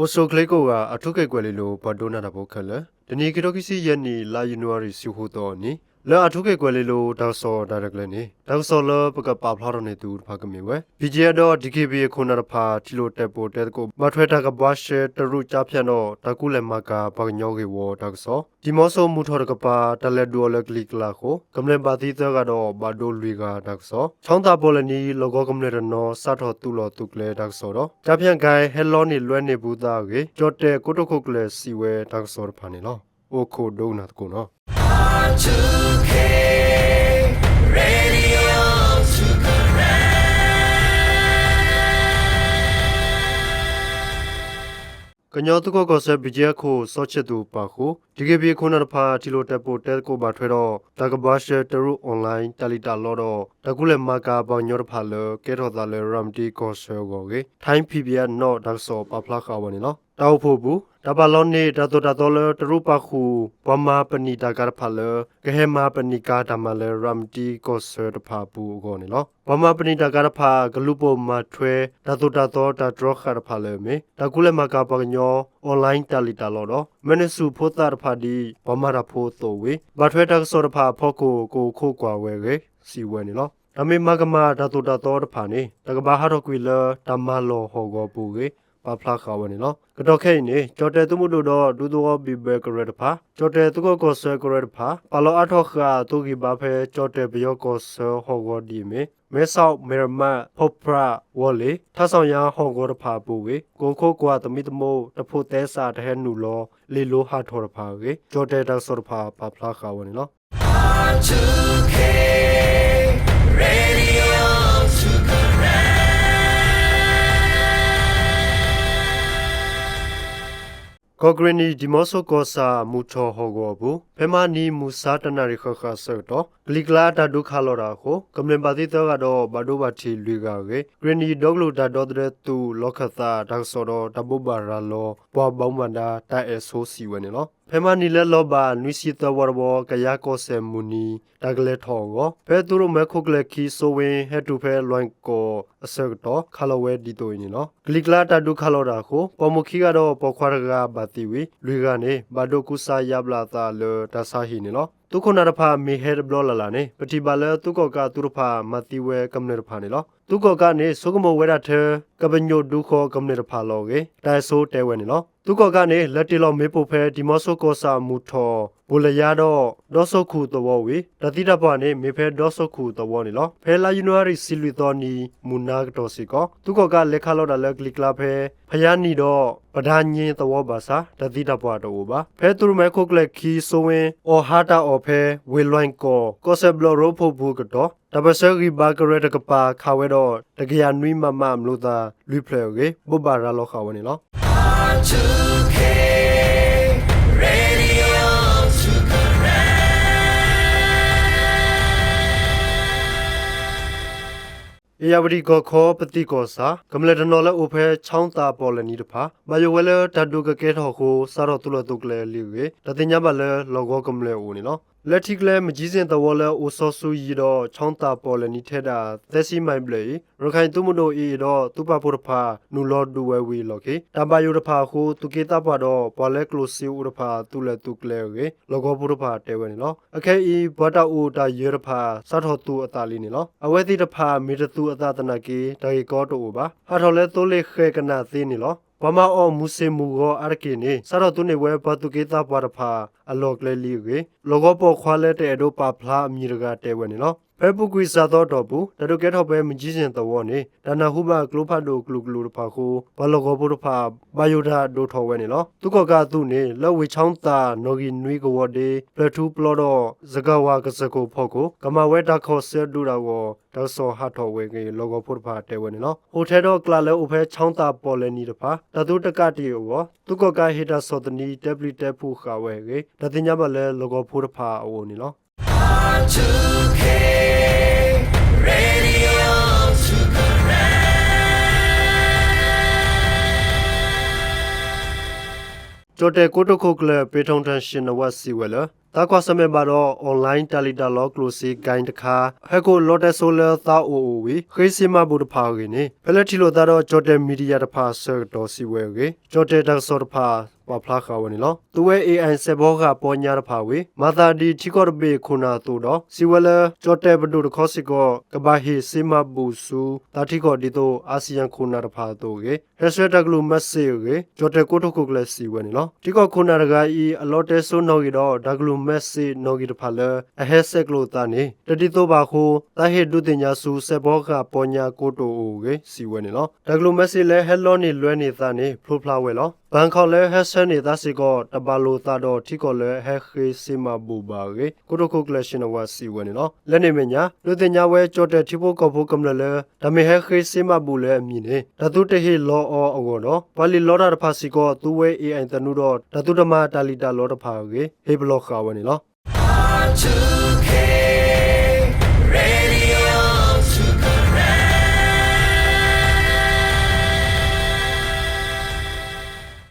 အိၣ်ဆူၣ်ချ့ကိးဂၤ အၣ်ထူခ့ၣ်ကွဲၤလ့လိၤ ပှၤဒိကနၣ်တၢ်ဖိခဲလၢာ်, တနံၤ ခံထိခံဆံယဲၢ်နံၣ် လါယနူၤအါရံၤ ဆံဃုသီအနံၤ, လၢအၣ်ထူခ့ၣ်ကွဲၤလ့လိၤ တၢ်ကစီၣ်တၢ်ရဲၣ်တၢ်ကျဲၤန့ၣ် တၢ်ကစီၣ်လၢပကပာ်ဖျါထီၣ်န့ၢ်သုတဖၣ်ကမ့ၢ်ဝဲ ဘံၣ်ကၠ့ဒီး ဒံၣ်က့ၣ်ဘံၣ် အခိၣ်နၢ်တဖၣ် ထံၣ်လိာ်တဲာ်ပိာ်တဲသကိး ဘၣ်ထွဲတၢ်ကဘှါရှဲတရူးကၠါဖၠၣ်ဒီး တၢ်ကူၣ်လဲၤမၤကၤပှၤကညီဂ့ၢ်ဝီတၢ်ကစီၣ်, ဒံၣ်မီစိမုၢ်ထီၣ်တကပၤ တၢ်လဲၤဒုးအီၤလၢကလံၤကျါအဃိ ကမျၢၢ်ဘၣ်သံသၢဂၤဒီး ဘၣ်ဒိလွံၢ်ဂၤတၢ်ကစီၣ်, ခၠီသးပီၣ်လဲၣ်နံၤ လီၢ်ကဝီၤကမျၢၢ်တနီၤ စးထီၣ်သုးလီၢ်သုးကျဲတၢ်ကစီၣ်ဒီး ကၠါဖၠၣ်ကဲ ဟဲလီန့ၢ်လွဲန့ၢ်ပူၤသးအဂ့ၢ် ကၠီၣ်တဲၣ်ကိတိာ်ခိၣ်ကျၢၢ်စံးဝဲတၢ်ကစီၣ်တဖၣ်န့ၣ်လီၤ. အိၣ်ခိးဒိကနၣ်သကိးနီၤ. ကညီသုးကီၢ်ကီၢ်စဲၣ် ဘံၣ်ကၠ့အခိၣ် စီၤဆဲးသူၣ်ပာ်ဃုာ် ဒံၣ်က့ၣ်ဘံၣ်အခိၣ်နၢ်တဖၣ် ထံၣ်လိာ်တဲာ်ပိာ်တဲသကိးဘၣ်ထွဲဒီး တၢ်ကဘှါရှဲတရူး online တၢ်လံၣ်တၢ်လီဒီး တၢ်ကူၣ်လဲၤမၤကၤပှၤကညီတဖၣ်လၢ ကဲထီၣ်သးလၢ ရၤမတံကီၢ်ဆၢအဂီၢ်အဂ့ၢ် Time PBS North တၢ်ကစီၣ်ပာ်ဖျါဃာ်ဝဲန့ၣ်လီၤ. တၢ်အိၣ်ဖှိၣ်အပူၤ တၢ်ပာ်လီၤန့ၢ် တၢ်သိၣ်တၢ်သီလၢတရူးပာ်ဃုာ် ပှၤမၤပနံာ်တၢ်ကၤတဖၣ်လၢ ကဟဲမၤပနံာ်ကၤတၢ်မၤလၢ ရၤမတံကီၢ်ဆၢတဖၣ်အပူၤအဂီၢ်န့ၣ်လီၤ. ပှၤမၤပနံာ်တၢ်ကၤတဖၣ် ကလူၤပိာ်မၤထွဲ တၢ်သိၣ်တၢ်သီတၢ်တြီဃာ်တဖၣ်လၢအမ့ၢ် တၢ်ကူၣ်လဲၤမၤကၤပှၤကညီ online တၢ်လံၣ်တၢ်လီဒီး မဲနုာ်ဆူၣ်ဖိသၣ်တဖၣ်ဒ် ပှၤမၤတၢ်ဖိအသိးဝံၤ ဘၣ်ထွဲတၢ်ကစီၣ်တဖၣ်အဖီခိၣ် ကအိၣ်ခိးကွၢ်ဝဲအဂ့ၢ် စံးဝဲန့ၣ်လီၤ. တၢ်မ့ၢ်မၤကမၣ်တၢ်သိၣ်တၢ်သီတဖၣ်န့ၣ် တၢ်ကဘၣ်ဟးထီၣ်ကွံာ်လၢ တၢ်မၤလီၢ်ဟီၣ်ကဝီၤအပူၤအဂ့ၢ် ပာ်ဖျါဃာ်ဝဲန့ၣ်လီၤ. ကတီၢ်ခဲအံၤန့ၣ် ကၠီၣ်တဲၣ်သုးမုၢ်ဒိၣ်ဒီး ဒူသဝီဘံၣ်ဘၢကရၢတဖၣ်, ကၠီၣ်တဲၣ်သုးကီၢ်ကီၢ်ဆၢကရၢတဖၣ် ပာ်လီၤအါထီၣ်ဃာ်အသိဂံၢ်ဘါဖဲ ကၠီၣ်တဲၣ်ပယီၤကီၢ်ဆၢဟီၣ်ကဝီၤဒ်အမ့ၢ် မဲဆီး, မဲၢ်ရမး, ဖီၣ်ဖြၣ်, ဝီၤလ့ၤ, ထါစီၣ်ယါဟီၣ်ကဝီၤတဖၣ်အပူၤဝံၤ ကအိၣ်ခိးကွၢ်သမံသမိး တဖိးသဲစးတဟဲနုာ်လီၤ လ့ၣ်လိဟးထီၣ်တဖၣ်အဂ့ၢ် ကၠီၣ်တဲၣ်တၢ်ကစီၣ်တဖၣ်ပာ်ဖျါဃာ်ဝဲန့ၣ်လီၤ. ကီၢ်ကရ့ၣ်နံၣ် ဒံၣ်မီစိကီၢ်ဆၣ် မုၢ်ထီၣ်ဟီၣ်ကဝီၤအပူၤ ဖဲမဟါနံၤမုၢ်ဆါတနၣ်ရံၣ်ဃၣ်ဃၣ်အဆၢကတီၢ် ကလံၤကျါတၢ်ဒုးခးလီၤတၢ်အဃိ ကမျၢၢ်ဘၣ်သံသၢဂၤဒီး ဘၣ်ဒိဘၣ်ထံးလွံၢ်ဂၤအဂ့ၢ် ကရ့ၣ်နံၣ်ဒီကလုာ်တၢ်ဒီသဒၢသုး လီၢ်ခၢၣ်သးတၢ်ကစီၣ်ဒီး တၢ်ဘိးဘၣ်ရၤလီၤ ပှၤဘၣ်မူဘၣ်ဒါတၢ်အဲၣ်ဆိစံးဝဲန့ၣ်လီၤ. ဖဲမဟါနံၤလၢလီၤဘၣ် နွံဆံသၢဝီတဝီ ကယါကီၢ်စဲၣ်မုၢ်နံၤ တၢ်ကလဲၤထီၣ်အဂီၢ် ဖဲသုးရိၣ်မဲခိၣ်ကျၢၢ်ခံ စိဝ့ဟဲတုၤဖဲလွဲၣ်ကီၢ်အဆၢကတီၢ် ခးလီၤဝဲဒ်သိးအံၤန့ၣ်လီၤ. ကလံၤကျါတၢ်ဒုးခးလီၤတၢ်အဃိ ပိာ်မုၣ်ခံဂၤဒီးပိာ်ခွါတဂၤဘၣ်သံဝံၤ လွံၢ်ဂၤန့ၣ် ဘၣ်ဒိကူစါယါဘျါအသးလၢတၢ်ဆါဟံၣ်န့ၣ်လီၤ. သုးခိၣ်နၢ်တဖၣ်မ့ၢ်ဟဲတဘျီလၢ်လၢ်န့ၣ် ပထံၣ်ဘၣ်လၢသုးကီၣ်ကးအသုးတဖၣ် မၤသံဝဲကမျၢၢ်တဖၣ်န့ၣ်လီၤ. သုးကီၣ်ကးန့ၣ် ဆိကမိၣ်ဝဲဒၣ်ထဲ ကပညိၣ်ဒုးဃီၤကမျၢၢ်တဖၣ်လီၤအဂ့ၢ် တၢ်အဲၣ်ဆိတဲဝဲန့ၣ်လီၤ. သုးကီၣ်ကးန့ၣ် လဲၤတ့ၢ်လီၤမ့ၣ်ပိၢ်ဖဲ ဒံၣ်မီစိကီၢ်ဆၣ်မုၢ်ထီၣ် ပိၣ်လဲၣ်ယါဒီး ဒီစိခိၣ်သဝီဝံၤ တၢ်သံတၢ်ပှၢ်န့ၣ် မ့ၢ်ဖဲဒီစိခိၣ်သဝီန့ၣ်လီၤ. ဖဲလါယနူၤအါရံၤ ဆံလွံၢ်သီနံၤ မုၢ်နၤကတီၢ်စ့ၢ်ကီး သုးကီၣ်ကးလဲၤခးလီၤတၢ်လၢကလံၤကျါဖဲ ဖယါနံၣ်ဒီး ပဒါည့သဝီဘၣ်ဆၣ် တၢ်သံတၢ်ပှၢ်တအိၣ်ဘၣ်. ဖဲသုးရိၣ်မဲခိၣ်ကျၢၢ်ခံ စိဝ့ အီၣ်ဟါတၢ်အီၣ်ဖဲ ဝ့ၢ်လွဲၣ်ကီၢ် ကီၢ်စဲၣ်ဘျီၣ်ရိဖှိၣ်ပူၤအကတီၢ် တၢ်ပၢၢ်ဆၢဂံၢ်ဘါကရၢတကပၤ ခးဝဲဒီး တကယၤနွံ မမ အမျိာ်သၣ်လွံၢ်ဖျၢၣ်အဂ့ၢ် ဘိးဘၣ်ရၤလီၤဃာ်ဝဲန့ၣ်လီၤ. အ့ၣ်ယၣ်ဝတံၣ်ကီၢ်ခီ ပသံၣ်ကီၢ်ဆၣ် ကမျၢၢ်တနီၤလၢအိၣ်ဖဲ ခၠီသးပီၣ်လဲၣ်နံၤတဖၣ် ဘၣ်ယိၣ်ဝဲလၢတၢ်ဒုးကကဲထီၣ်အဃိ စးထီၣ်သုးလီၢ်သုးကျဲလံအဂ့ၢ် တၢ်သ့ၣ်ညါဘၣ်လၢ လီၢ်ကဝီၤကမျၢၢ်အအိၣ်န့ၣ်လီၤ. လၢထံကျဲ မကၠံစ့ၣ်သဝီလၢအိၣ်စီၤစုၤယံၤဒီး ခၠီသးပီၣ်လဲၣ်နံၤထဲဒၣ် သၢဆံမံးဘျဲၣ်အံၤ ရခၢၣ်သုးမုၢ်ဒိၣ်အ့ၣ်အ့ၣ်ဒီး သုးပာ်ဖှိၣ်တဖၣ် နုာ်လီၤဒုးဝဲဝံၤအလီၢ်ခံ တၢ်ဘၣ်ယိၣ်တဖၣ်အဃိ သုးက့သးပှၢ်ဒီး ပှၤလၢကျိၣ်စ့အိၣ်တဖၣ် သုးလဲၤသုးကျဲအဂ့ၢ် လီၢ်ကဝီၤဖိတဖၣ်တဲဝဲန့ၣ်လီၤ. အခဲအံၤ ပှၤတၢ်အိၣ်တၢ်ယၢၤတဖၣ် စးထီၣ်သူၣ်အသးလံန့ၣ်လီၤ. အဝဲသ့ၣ်တဖၣ် မ့ၢ်တသူၣ်အသးသနာ်က့ တၢ်ဂ့ၢ်ကီတအိၣ်ဘၣ်. ဟးထီၣ်လၢသိလ့ၣ်ဃဲၣ်ကနၣ်သ့န့ၣ်လီၤ. ပှၤမၤအီၣ်မုၢ်ဆ့ၣ်မုၢ်ဂီၤအါတက့ၢ်န့ၣ် စးထီၣ်သူန့ၢ်ဝဲပှၤသုးက့သးပှၢ်တဖၣ် အလီၢ်ကျဲလံအဂ့ၢ် လီၢ်ကဝီၤပိာ်ခွါလၢတအဲၣ်ဒိးပာ်ဖျါအမံၤတဂၤတဲဝဲန့ၣ်လီၤ. ဖဲအပူၤကွံာ်စှၤသီအတီၢ်ပူၤ တၢ်ဒုးကဲထီၣ်ဖဲ မကၠံစ့ၣ်သဝီန့ၣ် တၢ်နၢ်ဟူဘၣ်ကျိဖးဒိၣ်ကလုာ်ကလုာ်တဖၣ်အဃိ ပှၤလီၢ်ကဝီၤဖိတဖၣ် ဘၣ်ယိၣ်တၢ်ဒိၣ်ထီၣ်ဝဲန့ၣ်လီၤ. သုးကီၣ်ကးအသုးန့ၣ် လၢဝ့ၢ်ခၠီသး နီၣ်ဂံၢ်နွံကဝီၤဒ့ ဖျၢၣ်ထူပျီဒီး စကၤဝၤကစၢၢ်ခိၣ်ဖီခိၣ် ကမၤဝဲတၢ်ခီၣ်ဆၢဒုးတၢ်အဂီၢ် တၢ်ကစီၣ်ဟးထီၣ်ဝဲအဂ့ၢ် လီၢ်ကဝီၤဖိတဖၣ်တဲဝဲန့ၣ်လီၤ. ဟိၣ်ထဲဒီးကျးလၢအိၣ်ဖဲ ခၠီသးပီၣ်လဲၣ်နံၤတဖၣ် တၢ်သုတကးတ့ၢ်အဂီၢ် သုးကီၣ်ကးဟ့ၣ်တၢ်ဆီၣ်သနံး တဲပျံၤတဲဖုးဃာ်ဝဲအဂ့ၢ် တၢ်သ့ၣ်ညါဘၣ်လၢ လီၢ်ကဝီၤဖိတဖၣ်အအိၣ်န့ၣ်လီၤ. ကၠီၣ်တဲၣ်ကိတိာ်ခိၣ်ကျၢၢ် ပ့ၤထီၣ်တၢ်ရှ့နဝါစံးဝဲလၢ သးကွၢ်ဆၢၣ်မဲာ်ဘၣ်ဒီး online တၢ်လံၣ်တၢ်လီကျိၣ်စ့ ဂိုဏ်းတခါ ဟဲကိးလီတဲစိလၢသးအိၣ်အိၣ်ဝံၤ ဃ့စ့မၤဘူၣ်တဖၣ်အဂ့ၢ်န့ၣ် ဖဲလၢထံၣ်လိာ်သးဒီး ကၠီၣ်တဲၣ် media တဖၣ်အဆၢကတီၢ်စံးဝဲအဂ့ၢ် ကၠီၣ်တဲၣ်တၢ်ကစီၣ်တဖၣ် ပာ်ဖျါဃာ်ဝဲန့ၣ်လီၤ. သူဝဲ AI စဲးဖီကဟၣ်ပီညါတဖၣ်ဝံၤ မၤသးဒ်ထံကီၢ်တဘ့ၣ်ခိၣ်နၢ်အသိးဒီး စံးဝဲလၢ ကၠီၣ်တဲၣ်ပဒိၣ်တခီစ့ၢ်ကီး ကဘၣ်ဟ့ၣ်စ့မၤဘူၣ်ဆူ သးထံကီၢ်ဒ်သိး အၣ်စံၣ်ယၣ်ခိၣ်နၢ်တဖၣ်အသိးအဂ့ၢ် ဟဲဆှၢတၢ်ကလုၢ် message အဂ့ၢ် ကၠီၣ်တဲၣ်ကိတိာ်ခိၣ်ကျၢၢ်စံးဝဲန့ၣ်လီၤ. ထံကီၢ်ခိၣ်နၢ်တဂၤအံၤ အလီတဲစိနီၣ်ဂံၢ်ဒီး တၢ်ကလုၢ် message နီၣ်ဂံၢ်တဖၣ်လၢ အဟဲဆဲးကျိးသးန့ၣ် တဒ်သိးဘၣ်အဃိ သးဟ့ၣ်ဒုးသ့ၣ်ညါဆူ စဲးဖီကဟၣ်ပီညါကိတိာ်အိၣ်အဂ့ၢ် စံးဝဲန့ၣ်လီၤ. တၢ်ကလုၢ် message လၢဟဲလီန့ၢ်လွဲန့ၢ်သးန့ၣ် ဖျိဖျါဝဲလီၤ. ဘၣ်ခီလၢဟဲဆှၢန့ၢ်သးစ့ၢ်ကီး တဘၣ်လိာ်သးဒီးထံကီၢ်လၢဟဲဃ့စ့မၤဘူၣ်ဘၣ်အဂ့ၢ် ကိတိာ်ခိၣ်ကျၢၢ် Shinawatra စံးဝဲန့ၣ်လီၤ. လၢန့ၣ်အမဲာ်ညါ ဒုးသ့ၣ်ညါဝဲ ကၠီၣ်တဲၣ်ထံဖိကီၢ်ဖိကမျၢၢ်လၢ တၢ်မ့ၢ်ဟဲဃ့စ့မၤဘူၣ်လၢအမံၤန့ၣ် တၢ်သုတဟ့ၣ်လီအီၤအဂီၢ်ဒီး ပှၤလံၣ်လီတၢ်တဖၣ်စ့ၢ်ကီး သူဝဲ AI သနူဒီး တၢ်သုတမၤတၢ်လံၣ်တၢ်လီတဖၣ်အဂ့ၢ် ဟ့ၣ်ပလီၢ်ဃာ်ဝဲန့ၣ်လီၤ.